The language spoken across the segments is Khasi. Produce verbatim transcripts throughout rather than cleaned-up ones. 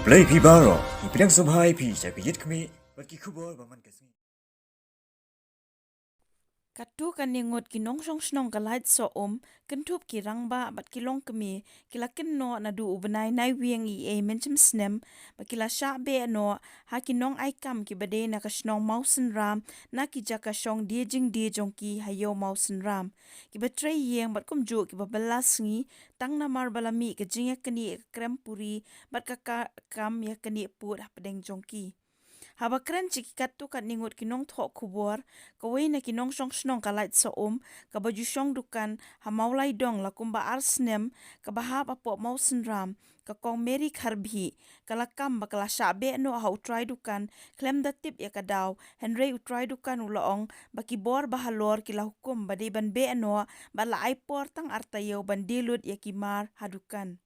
Khublei phi baroh, ngi pdiang sngewbha ïa phi sha ka Ïit Khmih bad ki khubor ba man ka sngi. Katto katne ngut ki nongshong shnong ka Lait Sohum, kynthup ki rangbah bad ki longkmie, ki la kynnoh naduh u bnai Naiwieng eiei mynshem snem ba ki la shah beh noh ha ki nongai kam kiba dei na ka shnong Mawsynram, na ki jaka shong die jingdie jong ki ha Ïew Mawsynram, kiba trei ïing bad kumjuh kiba bylla sngi, tang namar ba la mih ka jingïaknieh ka krem puri bad ka, ka kam ïaknieh pud hapdeng jong ki. Haba kren sha ki katto katne ngut ki nongthoh khubor, kawei na ki nongshong shnong ka Lait Sohum, kaba ju shong dukan ha Mawlaidong la kumba ar snem, kaba hap hapoh Mawsynram, ka Kong Mary Kharbhih, ka la kam ba ka la shah beh noh ha u trai dukan khlem da tip ïa ka daw, hynrei u trai dukan u la ong ba ki bor ba halor ki la hukum ba dei ban beh noh, bad la ai por tang ar taïew ban die lut ïa ki mar ha dukan.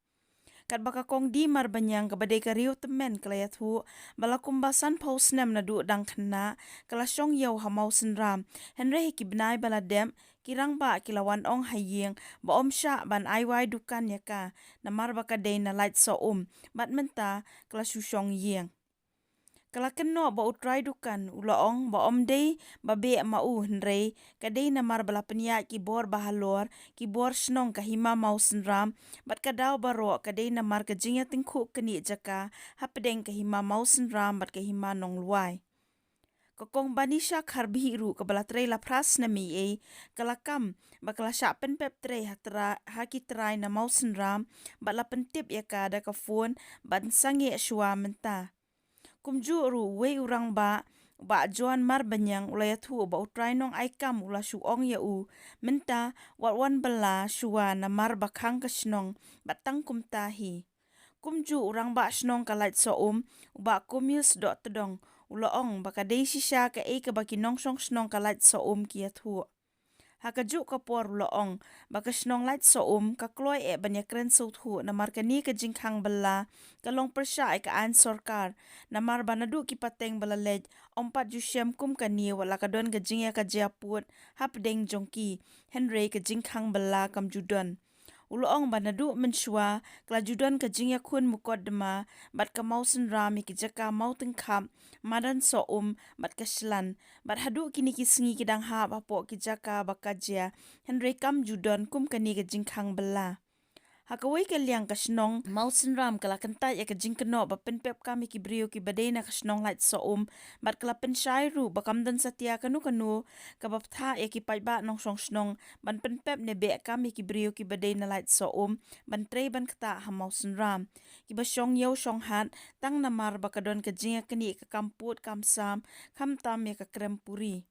Katba ka Kong Dimarbaniang, kaba dei ka riewtymmen, ka la ïathuh ba la kumba sanphew snem naduh dang khynnah ka la shong ïew ha Mawsynram, hynrei ha ki bnai ba la dep, ki rangbah ki la wan ong ha ïing ba ym shah ban ai wai dukan ïa ka, namar ba ka dei na Lait Sohum, bad mynta ka la shu shong ïing. Ka la kynnoh ba u trai dukan u la ong ba ym dei ba beh ma u, hynrei ka dei namar ba la pynïaid ki bor ba halor, ki bor shnong ka hima Mawsynram, bad ka daw baroh ka dei namar ka jingïatyngkhuh knieh jaka hapdeng ka hima Mawsynram bad ka hima Nonglwai. Ka Kong Banisha Kharbhih ruh, kaba la trei la phra snem eiei, ka la kam ba ka la shah pynpep trei ha tra-, ha ki trai na Mawsynram, bad la pyntip ïa ka da ka phone ban sangeh shuwa mynta. Kumjuh ruh uwei u rangbah, u Bah John Marbaniang, u la ïathuh ba u trai nongai kam u la shu ong ïa u, mynta wat wan bylla shuwa namar ba khang ka shnong, bad tang kumta hi. Kumjuh u rangbah shnong ka Lait Sohum, u Bah Komius Dohtdong, u la ong ba ka dei shisha kaei kaba ki nongshong shnong ka Lait Sohum ki ïathuh. Ha kajuh ka por u la ong ba ka shnong Lait Sohum ka kloi eh ban ïakren sngewthuh namar kane ka jingkhang bylla ka long pyrshah ïa ka aiñ sorkar, namar ba naduh ki pateng ba la leit ym pat ju shem kum kane, wat la ka don ka jingïakajia pud hapdeng jong ki, hynrei ka jingkhang bylla kam ju don. U la ong ba naduh mynshuwa ka la ju don ka jingïakhun mukotduma bad ka Mawsynram ïa ki jaka Mawtyngkhap, Madan Sohum bad ka Shlan, bad haduh kine ki sngi ki dang hap hapoh ki jaka ba kajia, hynrei kam ju don kum kane ka jingkhang bylla. Ha kawei ka liang, ka shnong Mawsynram ka la kyntait ïa ka jingkynnoh ba pynpep kam ïa ki briew kiba dei na ka shnong Lait Sohum, bad ka la pynshai ruh ba kam don satia kano kano kaba bthah ïa ki paidbah nongshong shnong ban pynpep ne beh kam ïa ki briew kiba dei na Lait Sohum ban trei ban ktah ha Mawsynram, kiba shong ïew shong hat tang namar ba ka don ka jingïaknieh ka kam pud kam sam, khamtam ïa ka krem puri.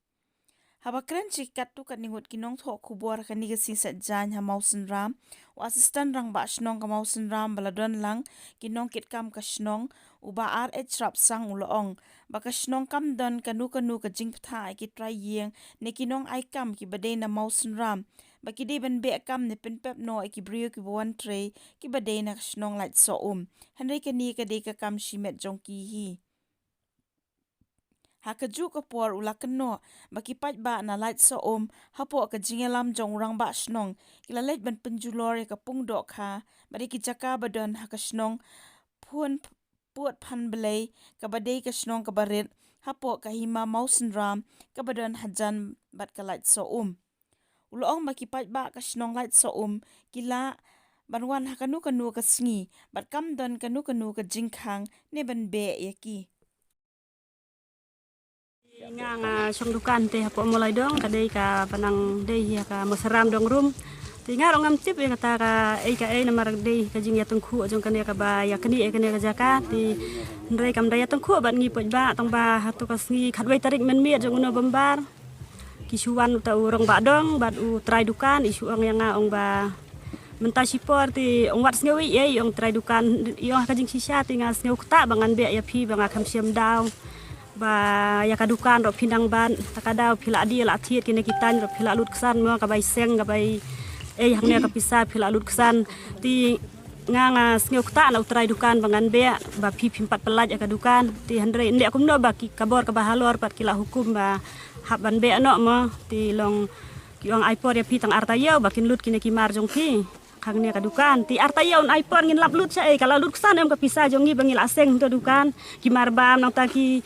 Haba kren sha ki katto katne ngut ki nongthoh khubor ha kane ka sngi Saitjaiñ ha Mawsynram, u Assistant Rangbah Shnong ka Mawsynram ba la don lang ki nongkitkam ka shnong, u Bah R H Rapsang, u la ong ba ka shnong kam don kano kano ka jingbthah ïa ki trai ïing ne ki nongai kam kiba dei na Mawsynram ba ki dei ban beh kam ne pynpep noh ïa ki briew kiba wan trei kiba dei na ka shnong Lait Sohum, hynrei kane ka dei ka kam shimet jong ki hi. Ha kajuh ka por u la kynnoh ba ki paidbah na Lait Sohum, hapoh ka jingïalam jong u rangbah shnong, ki la leit ban pynjulor ïa ka pung dohkha bad ïa ki jaka ba don ha ka shnong Phun-, Pud Phan Blei, kaba dei ka shnong kaba rit hapoh ka hima Mawsynram, kaba don hajan bad ka Lait Sohum. U la ong ba ki paidbah ka shnong Lait Sohum ki lah ban wan ha kano kano ka sngi bad kam don kano kano ka jingkhang ne ban beh ïa ki. Nga, nga shong dukan te hapoh Mawlaidong, ka dei kaba nang dei ïa ka Mawsynram Dong Rum. Te nga ruh ngam tip ïa kata kaei kaei namar dei ka jingïatyngkhuh jong kane kaba ïaknieh ïa kane ka jaka. Te hynrei kam da ïatyngkhuh bad ngi paidbah, tang ba hato ka sngi khatwei tarik mynmiet jong u November, ki shu wan uta u rangbah dong bad u trai dukan, i shu ong ïa nga, ong ba mynta shipor te ong wat sngew ei ei, ong trai dukan, i ong ha ka jingshisha, te nga sngew ktah ba ngan beh ïa phi ba nga kham shem daw. Ba ïa ka dukan ruh phi nang bat, ta ka daw phi la die la thied kine ki tang ruh phi la lut ksan mo, ka bai seng, ka bai ei hangne ka pisa phi la lut ksan. Te nga, nga sngew ktah na u trai dukan ba ngan beh, ba phi phim pat pyllait ïa ka dukan. Te hynrei ynda kumno ba ki ka bor kaba halor pat ki la hukum ba hap ban beh noh mo, te long ki ong ai por ïa phi tang ar taïew ba kin lut kine ki mar jong phi. Hangne ka dukan, te arta ïa un ai por ngin lap lut sha ei, ka la lut ksan em ka pisa jong ngi ba ngi la seng hangto dukan, ki marbam nangta ki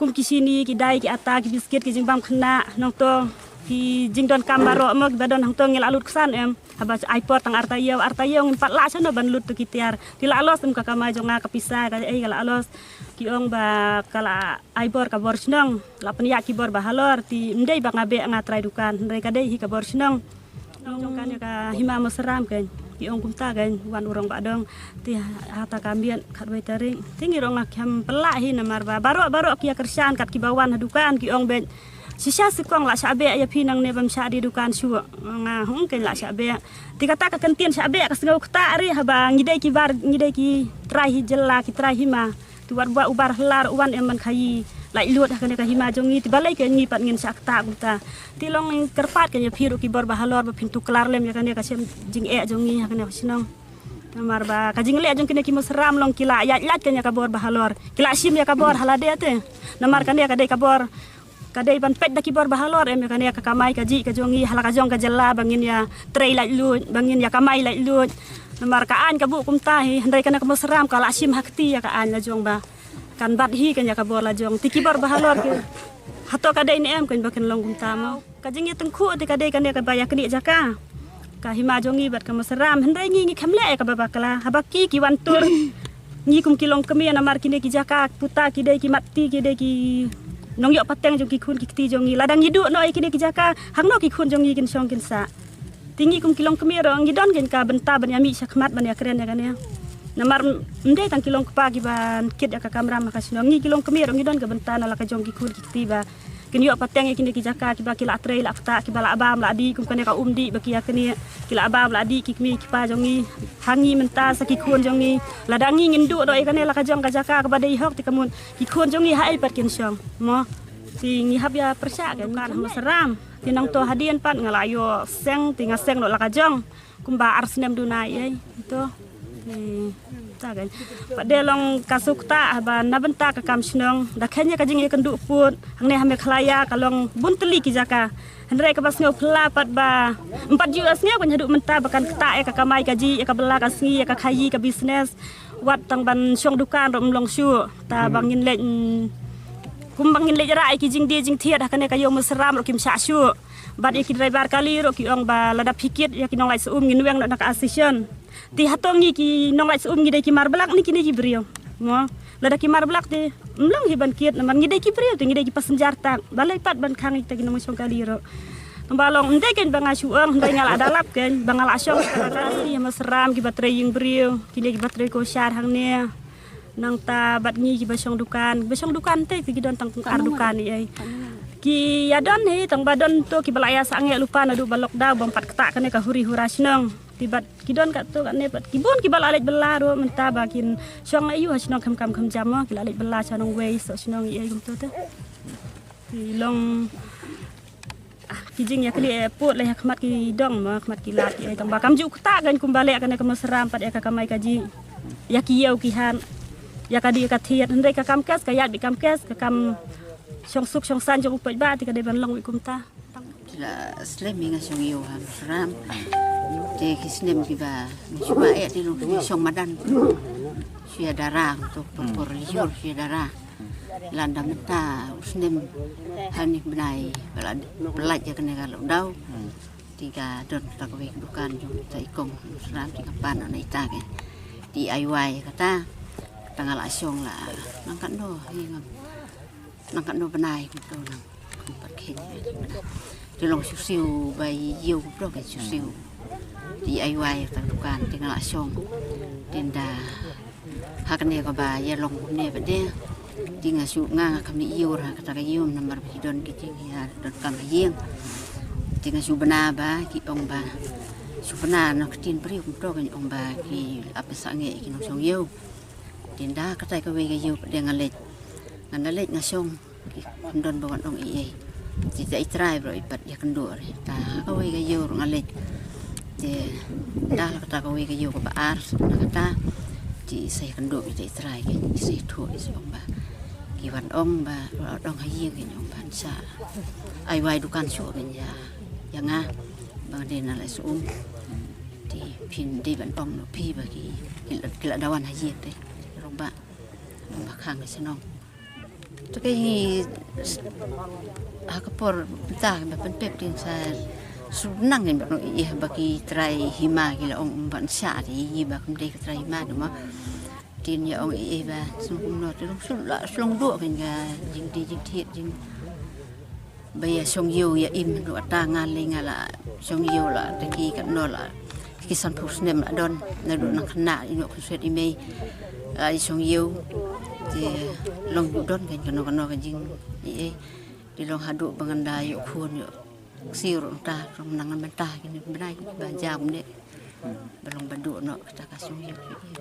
kum ki sini, ki dai, ki ata, ki biskit, ki jingbam khynnah, nangto ki jingdonkam baroh mo kiba don hangto ngi la lut ksan em. Haba ai por tang arta ïa, arta ïa ngim pat lah shano ban lut to ki tiar. Te la loss em ka kamai jong nga, ka pisa ka ei ka la loss. Ki ong ba ka la ai bor ka bor shnong, la pynïaid ki bor ba halor, te ym dei ba nga beh nga trai dukan, hynrei ka dei hi ka bor shnong. Nong jong kane ka hima Mawsynram kein, ki ong kumta kein, wan u Rangbah Dong. Te hata ka miet khatwei tarik, te ngi ruh ngam khlem pynlah hi namar ba baroh baroh ki ïa kyrshan kat kiba wan ha dukan ki ong beit, shisha shi kong lah shah beh ïa phi nangne bym shah die dukan shuh. Nga ong kein lah shah beh. Te kata ka kyntien shah beh ka sngew ktah re haba ngi dei ki bar, ngi dei ki trai hi jylla, ki trai hima. Te wat ba u bar hlar u wan em ban khaïi laitluid ha kane ka hima jong ngi, te balei kein ngi pat ngin shah ktah kumta. Te long kyrpad kein ïa phi ruh ki bor ba halor ba phin tuklar lem ïa kane ka shem jingeh jong ngi ha kane ka shnong. Namar ba ka jingleh jong kine ki Mawsynram long ki la ïaid lait kein ïa ka bor ba halor, ki la shim ïa ka bor ha lade te. Namar kane ka dei ka bor, ka dei ban peit da ki bor ba halor em ïa kane ka kamai kajih ka jong ngi ha la ka jong ka jylla ba ngin ïa trei laitluid, ba ngin ïa kamai laitluid. Namar ka aiñ ka buh kumta hi, hynrei kane ka Mawsynram ka la shim ha kti ïa ka aiñ la jong ba kan bat hi kein ïa ka bor la jong. Te ki bor ba halor ki, hato ka dei ne em kein ba kin long kumta mo. Ka jingïatyngkhuh te ka dei kane kaba ïa knieh jaka. Ka hima jong ngi bad ka Mawsynram, hynrei ngi ngi khlem leh ïa kaba bakla. Haba ki ki wan tur, ngi kum ki longkmie namar kine ki jaka puta ki dei ki mat ti, ki dei ki nongïoh pateng jong ki khun ki kti jong ngi. Lada ngi duh noh ïa kine ki jaka, hangno ki khun jong ngi kin shong kin sah. Te ngi kum ki longkmie ruh ngi don kein ka bynta ban ïa mih shakhmat ban ïa kren ïa kane. Namar ym dei tang ki longkpa kiba kit ïa ka kamram ha ka shnong, ngi ki longkmie ruh ngi don ka bynta na la ka jong ki khun ki kti ba kin ïoh pateng ïa kine ki jaka kiba ki la trei la ktah, kiba la bam la dih kum kane ka um dih ba ki ïa knieh, ki la bam la dih ki kmie ki kpa jong ngi. Ha ngi mynta sa ki khun jong ngi, lada ngi ngin duh noh ïa kane la ka jong ka jaka kaba dei hok, te ka mut ki khun jong ngi ha ei pat kin shong mo. Te ngi hap ïa pyrshah ka dukan ha Mawsynram. Te nangto hadien pat nga la ïoh seng, te nga seng noh la ka jong kumba ar snem duna ei to. Te ta kein pat de long ka suk ta haba na bynta ka kam shnong da khein ïa ka jingïakynduh pud hangne ha Meghalaya ka long bun tylli ki jaka. Hynrei kaba sngew phylla pat ba ym pat ju ïohsngew kein haduh mynta ba kan ktah ïa ka kamai kajih, ïa ka bylla ka sngi, ïa ka khaïi ka business. Wat tang ban shong dukan ruh ym long shuh. Ta ba ngin leit, mm, kum ba ngin leit rah ïa ki jingdie jingthied ha kane ka ïew Mawsynram ruh kim shah shuh. Bad ïa ki driver kali ruh ki ong ba lada phi kit ïa ki nonglait sha um ngin weng noh na ka association. Te hato ngi ki nonglait sha um ngi dei ki mar blak ne kine ki briew? Mo, lada ki mar blak te ym long hi ban kit namar ngi dei ki briew te ngi dei ki passenger tak. Balei pat ban khang ïa kita ki nongshong kali ruh? Tang ba long ym dei kein ba nga shu ong, hynrei nga la da lap kein ba nga la shong ha Mawsynram kiba trei ïing briew, kine kiba trei koshar hangne. Nangta bad ngi kiba shong dukan, kiba shong dukan te ki don tang ar dukan ei ei. Ki ïa don hi tang ba don to kiba la ïa sangeh lypa naduh ba lockdown bym pat ktah kane ka huri hura shnong. Te bad ki don katto katne bad ki bun kiba la leit bylla ruh mynta ba kin shong aïu ha shnong kham kam kham jam mo, ki la leit bylla sha nongwei soh shnong ei ei kumto te. Te long, ah, ki jingïaknieh pud lei ha khmat ki dong mo, khmat ki lad ei ei tang ba kam ju ktah kein kumba leh kane ka Mawsynram pat ïa ka kamai kajih, ïa ki ïew ki hat, ïa ka die ka thied. Hynrei ka kam kes ka ïaid beit kam kes, ka kam shong suk shong saiñ jong u paidbah te ka dei ban long beit kumta. Te la slem ïa nga shong ïew ha Mawsynram. Te ki snem kiba shu ba eh te long ki shong madan. Shu ïa dara to por por liur shu ïa dara. Lada mynta u snem ha une u bnai ba la pynlait ïa kane ka lockdown. Te ka don kata kawei ka dukan jong kata i kong Mawsynram te ka pan na ita ke. Te ai wai kata, kata nga la shong la nang katno hi ngam, nang katno bnai kumto nang. Kum pat khein. Te long shu siew ba ïew kumto ke shu siew. Te ai wai kata ka dukan te nga la shong. Te nda ha kane kaba ïa long kumne ba de. Te nga shu nga nga kam ïoh ha kata ka ïew namar ba ki don ki jingïadonkam ha ïing. Te nga shu bna ba ki ong ba shu bna na ka ktien briew kumto ki ong ba ki ap sangeh ki nongshong ïew. Te nda kata kawei ka ïew ba de nga leit. Nga na leit nga shong. Ki kham don ba wan ong ei ei. Te ita i trai ba i pat ïakynduh re. Ta ha kawei ka ïew ruh nga leit. Te da la kata kawei ka ïew kaba ar na kata. Te i sa ïakynduh ita i trai ke i sa ïathuh i sa ong ba ki wan ong ba ruh ong ha ïing ke ong ba sa ai wai dukan shuh ke ïa ïa nga ba nga dei na lai sha um. Te Phin dei ban ong noh phi ba ki, ki la, ki la dawan ha ïing te. Rong ba, rong ba khang ka shnong. To ka hi ha ka por ta ba pynpep tin sa su nang in ba ong ïa ba ki trai hima ki la ong ban sha te ïa ba kum dei ka trai hima duma. Tin ïa ong ïa ba sum kum no te long su la su long duh kan ka jing di jing thiet jing. Ba ïa shong ïew ïa im ruh ata nga lei nga la shong ïew la te ki katno la ki sanphew snem la don naduh nang khynnah ïa noh khun swet i mei. Ïa shong ïew te long duh don kan kano kano ka jing i ei te long haduh ba ngan da ïoh khun ïoh ksiu ruh ta rong nang mynta kine bnai ba jam ne ba long ba duh noh kata ka shong ïew ki ei.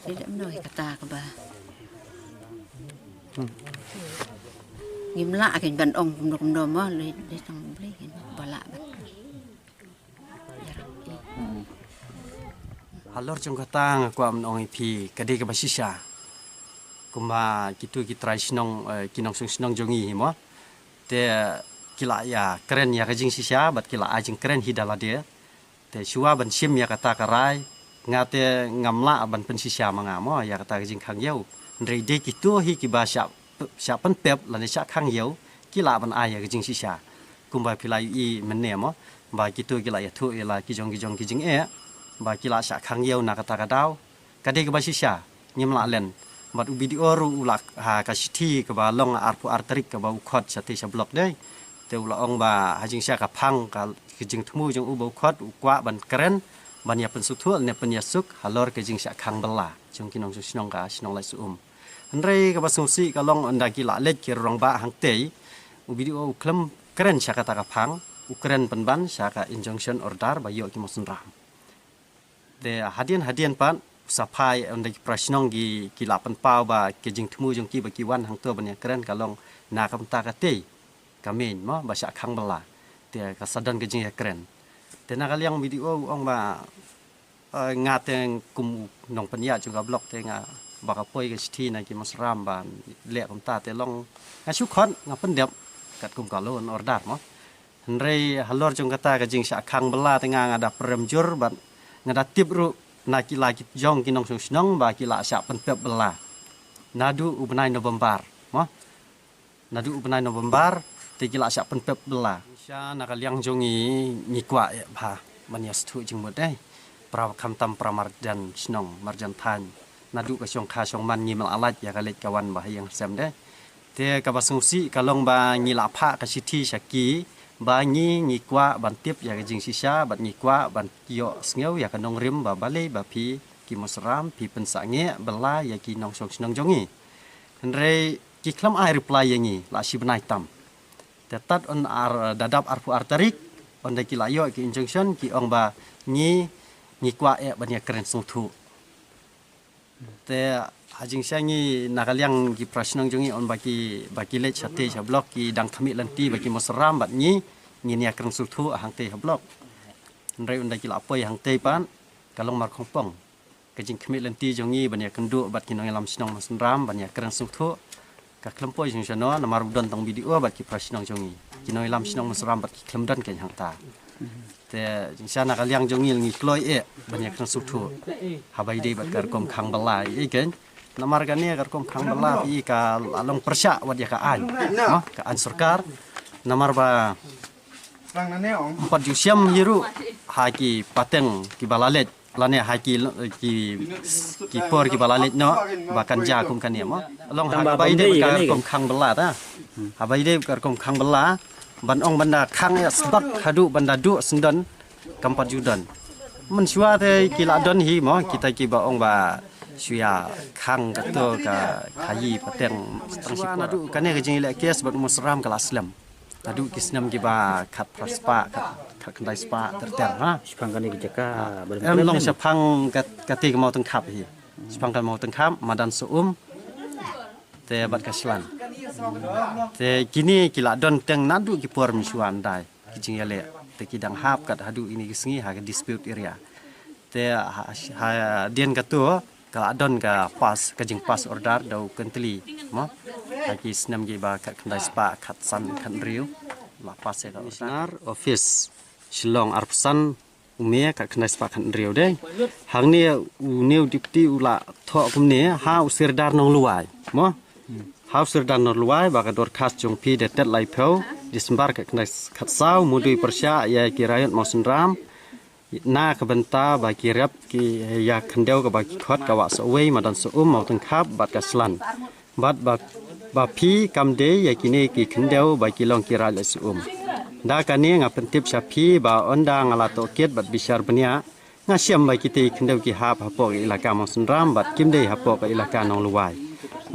Te dei mnoi kata kaba ngim lah kein ban ong kumno kumno mo lei dei tang Blei kein ba lah ban. Halor jong kata nga kwah ban ong ïa phi ka dei kaba shisha. Kumba kitu ki trai shnong, eh, ki nongshong shnong jong ngi hi mo. Te ki la ïa kren ïa ka jingshisha bad ki la ai jingkren hi da lade. Te shuwa ban shim ïa kata ka rai nga te ngam lah ban pynshisha ma nga mo ïa kata ka jingkhang ïew. Hynrei dei kitu hi kiba shah p-, shah pynpep lane shah khang ïew ki lah ban ai ïa ka jingshisha. Kumba phi la ïohi mynne mo ba kitu ki la ïathuh ïa la ki jong ki jong ki jingeh ba ki la shah khang ïew na kata ka daw. Ka dei kaba shisha ngim lah len. Bad u B D O ruh u la ha ka shithi kaba long arphew ar tarik kaba u khot shatei sha block dei. Te u la ong ba ha jingshisha ka phang ka jingthmu jong u ba u khot u kwah ban kren ban ïa pynsngewthuh ne pynïasuk halor ka jingshah khang bylla jong ki nongshong shnong ka shnong Laitsuum. Hynrei kaba sngewsih ka long ynda ki la leit ki rangbah hangtei u B D O u khlem kren sha kata ka phang u kren pynban sha ka injunction order ba ïoh ki mongsynram. Te hadien hadien pat u sa phai ynda ki para shnong ki, ki la pynpaw ba ki jingthmu jong ki ba ki wan hangto ban ïa kren ka long na ka bynta katei ka main mo ba shah khang bylla. Te ka sa don ka jingïakren. Te na ka liang B D O u ong ba, eh, nga te kum u nongpynïaid jong ka block te nga ba ka poi ka shithi na ki mongsynram ban leh kumta te long nga shu khot nga pyndep katkum ka law and order mo. Hynrei halor jong kata ka jingshah khang bylla te nga nga da prem jur bad nga da tip ruh na ki la ki jong ki nongshong shnong ba ki la shah pynpep bylla. Naduh u bnai November mo. Naduh u bnai November te ki la shah pynpep bylla. Sha na ka liang jong ngi ngi kwah ïa bha ban ïa sngewthuh jingmut dei. Para khamtam para marjan shnong marjan thaiñ. Naduh ka shong kha shong man ngim lah lait ïa ka leit ka wan ba ha ïing ha sem dei. Te kaba sngewsih ka long ba ngi la phah ka shithi sha ki ba ngi ngi kwah ban tip ïa ka jingshisha bad ngi kwah ban ïoh sngew ïa ka nongrim ba balei ba phi ki mongsynram phi pynsangeh bylla ïa ki nongshong shnong jong ngi. Hynrei ki khlem ai reply ïa ngi la shi bnai tam. Te tad on ar da dap arphew ar tarik ynda ki la ïoh ki injunction ki ong ba ngi ngi kwah eh ban ïa kren sngewthuh. Te ha jingshisha ngi na ka liang ki para shnong jong ngi ong ba ki ba ki leit shatei sha block ki dang khmih lynti ba ki mongsynram bad ngi ngin ïa kren sngewthuh hangtei ha block. Hynrei ynda ki la poi hangtei pat ka long markhongpong. Ka jingkhmih lynti jong ngi ban ïa kynduh bad ki nongïalam shnong mongsynram ban ïa kren sngewthuh. Ka khlem poi jong shano namar u don tang B D O bad ki para shnong jong ngi. Ki nongïalam shnong mongsynram bad ki khlem don kein hangta. Te jingshisha na ka liang jong ngi ngi kloi eh ban ïa kren sngewthuh. Haba ïadei bad ka rukom khang bylla ïa kein. Namar kane ka rukom khang bylla phi ka la long pyrshah wat ïa ka aiñ. Mo, ka aiñ sorkar. Namar ba ym pat ju shem hi ruh ha ki pateng kiba la leit. Lane ha ki, ki, ki por kiba la leit noh ba kan jia kum kane mo. Long haba ïadei bad ka rukom khang bylla ta. Haba ïadei bad ka rukom khang bylla ban ong ban da khang ïa sbak haduh ban da duh syndon kam pat ju don. Mynshuwa te ki la don hi mo kita kiba ong ba shu ïa khang kato ka khaïi pateng. Mynshuwa naduh kane ka jingïaleh kes bad u mongsynram ka la slem. Naduh ki snem kiba khatphra spah, khat, khatkhyndai spah ter ter ha. Shaphang kane ka jaka ba em long shaphang kat, kate ka Mawtyngkhap hi. Shaphang ka Mawtyngkhap, madan Sohum. Te bad ka Shlan. Te kine ki la don teng naduh ki por mynshuwa ndai ki jingïaleh. Te ki dang hap kat haduh ine ki sngi ha ka dispute area. Te ha, hadien kato ka la don ka pass, ka jingpass order da u Kyntli mo. Ha ki snem kiba khatkhyndai spah khatsan khathynriew la pass ïa ka order. Commissioner Office Shillong arphew san Ume ka khnai spah khan riu dei. Hangne u new deputy u la thoh kumne ha u Sirdar Nonglwai. Mo? Ha u Sirdar Nonglwai ba ka dorkhas jong phi de tet lai phew December ka khnai khat saw mudui pyrshah ïa ki raiot Mawsynram. Na ka bynta ba ki rep ki ïa khyndew kaba ki khot ka wah sa uwei madan sa um Mawtyngkhap bad ka slan. Bad ba, ba phi kam dei ïa kine ki khyndew ba ki long ki raid lait sa um. Da kane nga pyntip sha phi ba ynda nga la tohkit bad bishar bniah nga shem ba kite khyndew ki hap hapoh ka ilaka Mawsynram bad kim dei hapoh ka ilaka Nonglwai.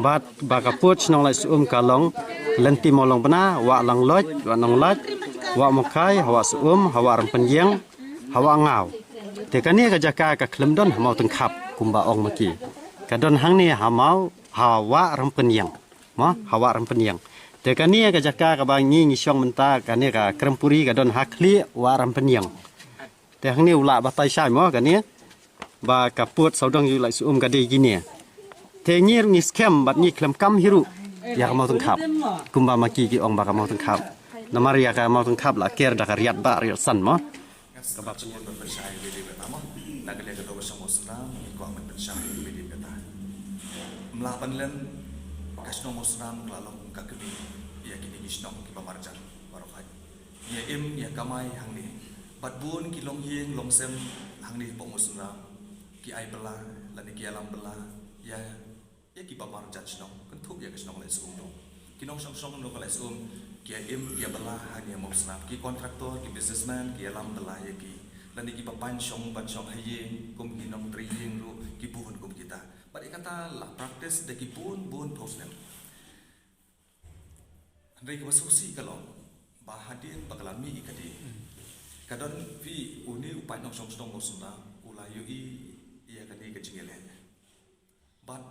Bad ba ka pud shnong lait sa um ka long lynti Mawlong Bna, Wah Langloj, Wah Nonglaj, Wah Mukhai, ha Wah Sa Um, ha Wah Rympynïeng, ha Wah Ngaw. Te kane ka jaka ka khlem don ha Mawtyngkhap kumba ong ma ki. Ka don hangne ha Maw ha Wah Rympynïeng. Mo, ha Wah Rympynïeng. Te kane ka jaka kaba ngi ngi shong mynta kane ka Krempuri ka don ha khlieh Wah Rympynïeng. Te hangne u la batai shai mo kane ba ka pud sawdong ïa u lait sa um ka dei kine. Te ngi ruh ngi skhem bad ngi khlem kam hi ruh ïa ka Mawtyngkhap. Kumba ma ki ki ong ba ka Mawtyngkhap. Namar ïa ka Mawtyngkhap la ker da ka riat ba riat san mo. Kaba pynïaid ban pynshai ïa ka video kata mo. Na ka liang ka dor ba shong Mawsynram ngi kwah ban pynshai ïa ka video kata. Mla ban lem ka shnong Mawsynram ka la long ka kmie ïa kine ki shnong kiba marjan baroh. Ïa im ïa kamai hangne. Bad bun ki longïing longsem hangne hapoh Mawsynram ki ai bylla lane ki ïalam bylla ïa ïa kiba marjan shnong, kynthup ïa ka shnong Laitsoh Umdong. Ki nongshong shnong jong ka Laitsoh Um ki ïa im ki ïa bylla ha ïa Mawsynram, ki contractor, ki businessman ki ïalam bylla ïa ki. Lane kiba pan shong ban shong ha ïing kum ki nongtrei ïing ruh ki bun kum kita. Bad ïa kata la practice da ki bun bun phew snem. Hynrei kaba sngewsih ka long ba hadien ba ka la mih ïa ka dei, ka don phi une u paid nongshong shnong Mawsynram u la ïohi ïa kane ka jingïaleh. Bad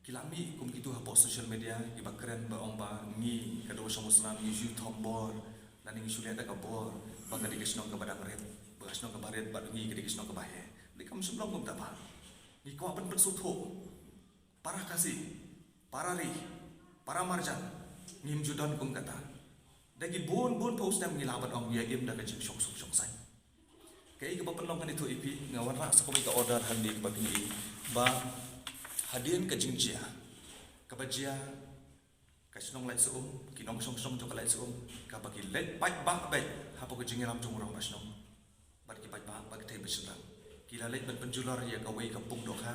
ki la mih kum kitu hapoh social media kiba kren ba ong ba ngi ka dor ba shong Mawsynram ngi shu thombor lane ngi shu leh da ka bor ba ka dei ka shnong kaba dang rit, ba ka shnong kaba rit bad ngi ka dei ka shnong kaba heh. Dei kam shym long kumta ba ngi kwah ban pynsngewthuh para Khasi, para ri, para marjan, ngim ju don kum kata. Da ki bun bun phew snem ngi lah ban ong ïa im da ka jingshongsuk shongsaiñ. Kaei kaba pynlong kane to ïa phi nga wanrah sa kawei ka order hangne kaba phi ïohi ba hadien ka jingjia kaba jia ka shnong Laitsoh Um, ki nongshong shnong jong ka Laitsoh Um kaba ki leit paidbah beit hapoh ka jingïalam jong u rangbah shnong. Bad ki paidbah bad ki thei bad shynrang ki la leit ban pynjulor ïa kawei ka pung dohkha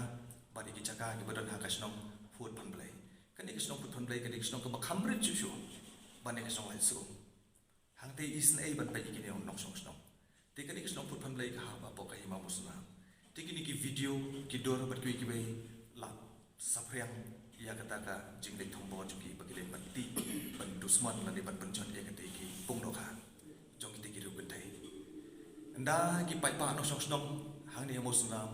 bad ïa ki jaka kiba don ha ka shnong Phutphanblei. Kane ka shnong Phutphanblei ka dei ka shnong kaba kham rit shuh shuh ban ïa ka shnong Laitsoh Um. Hangta i isynei ban peit ïa kine nongshong shnong. Te kane ka shnong Phutphanblei ka hap hapoh ka hima Mawsynram. Te kine ki video ki dur bad kiwei kiwei la saphriang ïa kata ka jingleit thombor jong ki ba ki leit ban tih ban dusmon lane ban pynjot ïa kata ki pung dohkha jong kita ki riew kynthei. Ynda ki paidbah nongshong shnong hangne ha Mawsynram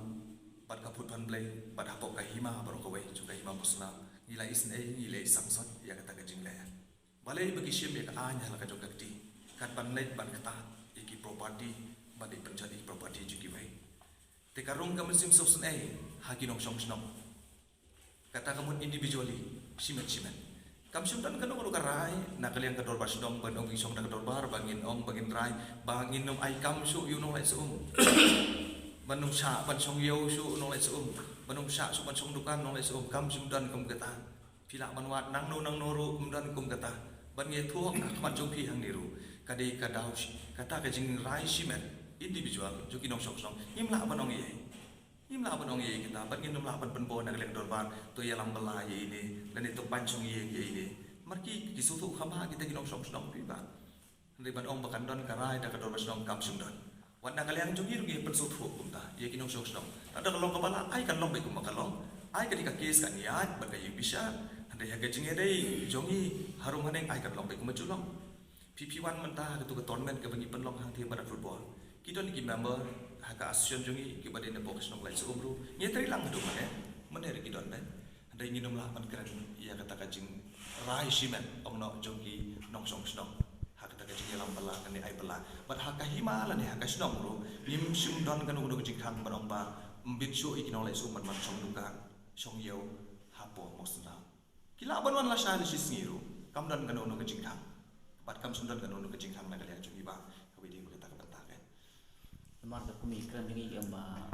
bad ka Phutphanblei bad hapoh ka hima baroh kawei jong ka hima Mawsynram ngi la isynei ngi la sangsot ïa kata ka jingleh. Balei ba ki shim ïa ka aiñ ha la ka jong ka kti kat ban leit ban ktah ïa ki property ban leit pynjot ïa ki property jong kiwei. Te ka rung ka mynsiem sngewsynei ha ki nongshong shnong. Kata ka mut individually shimet shimet. Kam shym don kano kano ka rai na ka liang ka dorbar shnong ban ong ngi shong na ka dorbar ba ngin ong ba ngin rai ba ngin ym ai kam shuh ïa u nong Laitsoh Um. Ban ym shah ban shong ïew shuh u nong Laitsoh Um. Ban ym shah shuh ban shong dukan nong Laitsoh Um, kam shym don kum kata. Phi lah ban wad nangno nangno ruh ym don kum kata. Ban ngi thuh ha khmat jong phi hangne ruh ka dei ka daw shi kata ka jingrai shimet individual jong ki nongshong shnong. Ngim lah ban ong ei ei. Ngim lah ban ong ei ei kita bad ngin ym lah ban pynbor na ka liang dorbar to ïalam bylla ïa ine lane to pan shong ïing ïa ine. Mar ki ki sngewthuh kham bha kita ki nongshong shnong phi ba. Hynrei ban ong ba kan don ka rai da ka dorbar shnong kam shym don. Wat na ka liang jong ngi ruh ngi pynsngewthuh kumta ïa ki nongshong shnong. Lada ka long kaba lah ai kan long beit kumba ka long. Ai ka dei ka case kan ïaid bad ka ïing bishar. Hynrei ha ka jingïadei jong ngi harum haneng ai kan long beit kumba ju long. Phi phi wan mynta ha katu ka tournament kaba ngi pynlong hangtei bad football. Ki don ki member ha ka association jong ngi kiba dei na pok shnong Laitsoh Um ruh. Ngi trei lang haduh mane mane ruh ki don beit. Hynrei ngin ym lah ban kren ïa kata ka jingrai shimet ong noh jong ki nongshong shnong ha kata ka jingïalam bylla lane ai bylla. Bad ha ka hima lane ha ka shnong ruh ngim shym don kano kano ka jingkhang ban ong ba ym bit shuh ïa ki nong Laitsoh Um ban wan shong dukan shong ïew hapoh Mawsynram. Ki lah ban wan lashai lashisngi ruh kam don kano kano ka jingkhang. Bad kam shym don kano kano ka jingkhang na ka liang jong ngi ba kawei de ba kata ka bynta ka Mar ka kmie kren jong ngi em ba